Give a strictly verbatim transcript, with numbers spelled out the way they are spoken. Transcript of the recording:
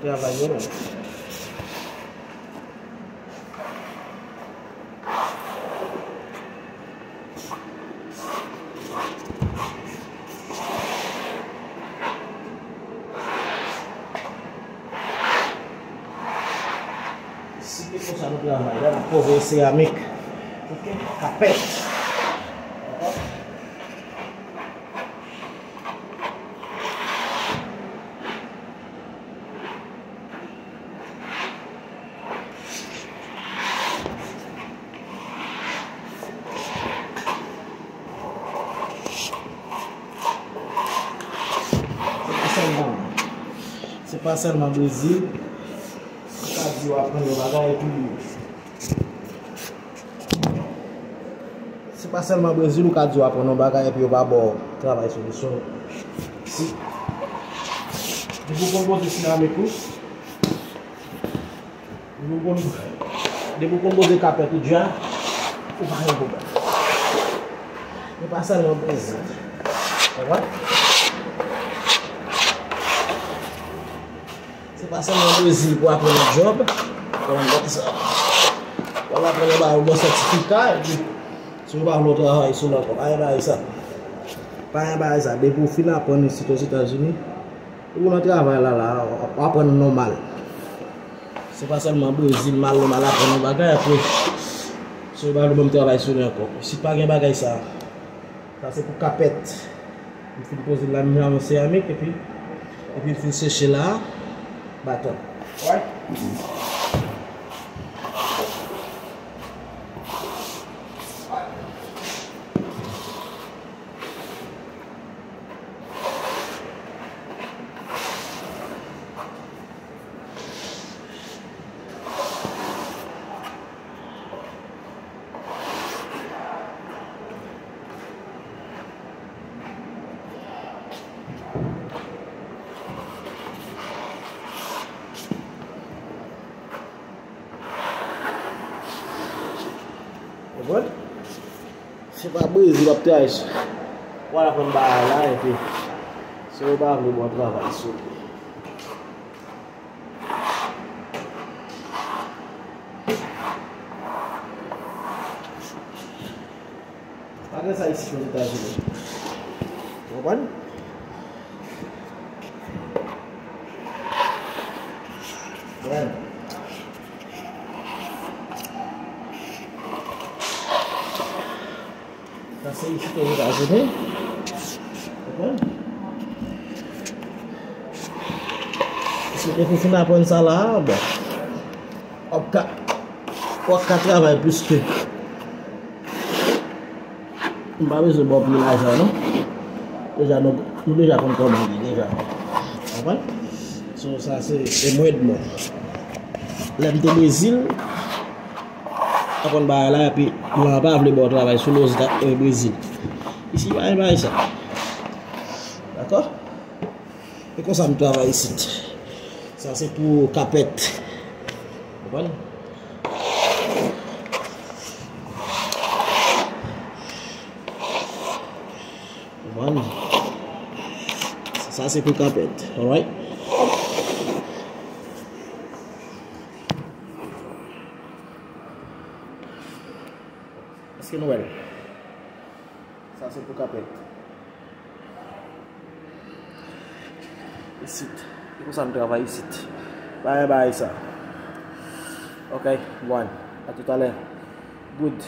Travay yo menm. Si se konsa nou travay la, n ap kòve seramik. Ok, kapèt. Se pa sèlman, se pa sèlman Brezil, m ka di w aprann yon bagay epi Se pa sèlman Brezil ou ka di w aprann yon bagay epi yo pa ba w travay solisyon. Si. Depi w konn poze seramik ou, depi w konn, depi w konn poze kapèt ou dja, ou pa gen pwoblèm. Se pa sèlman Brezil. Konprann? Se pa sèlman Brezil pou aprann yon djòb. Konprann sa. W ap aprann yon bagay, ou gen sètifika, epi si w pa vle w travay sou l ankò, pa gen bagay sa. Pa gen bagay sa. Depi w fin aprann isit Ozetazini, ou nan travay la, la, w aprann nòmal. Se pa sèlman Brezil, m al, m al aprann yon bagay, apre, si w pa vle ban m travay sou li ankò. Isit pa gen bagay sa. Sa se pou kapèt. M fin poze l la, m nan seramik, epi, epi m fin seche la, baton. Wè? Konprann? Se pa Brezil w ap travay sou. W al aprann bagay la, epi si yo pa vle bon travay sou. Pa gen sa isit Ozetazini. Ou konprann? Konprann? Sa se isit Ozetazini. Konprann? Paske depi w fin aprann sa la, bon, w ap ka, w ap ka travay plis ke, m pa bezwen ba w pil lajan non. Deja nou, nou deja konn kòman li deja. Konprann? So, sa se, se mwen edmon. Lè m te Brezil, aprann bagay la, epi lan pa vle ba w travay sou Lozita, e, Brezil. Isi, pa gen bagay sa. Dakò? E konsa m travay isit. Sa se pou kapèt. Konprann? Konprann? Sa se pou kapèt. Alright? Èske nou wè l? Sa se pou kapèt. Isit. E konsa m travay isit. Bagay, bagay sa. Ok, one. A toutalè. Good.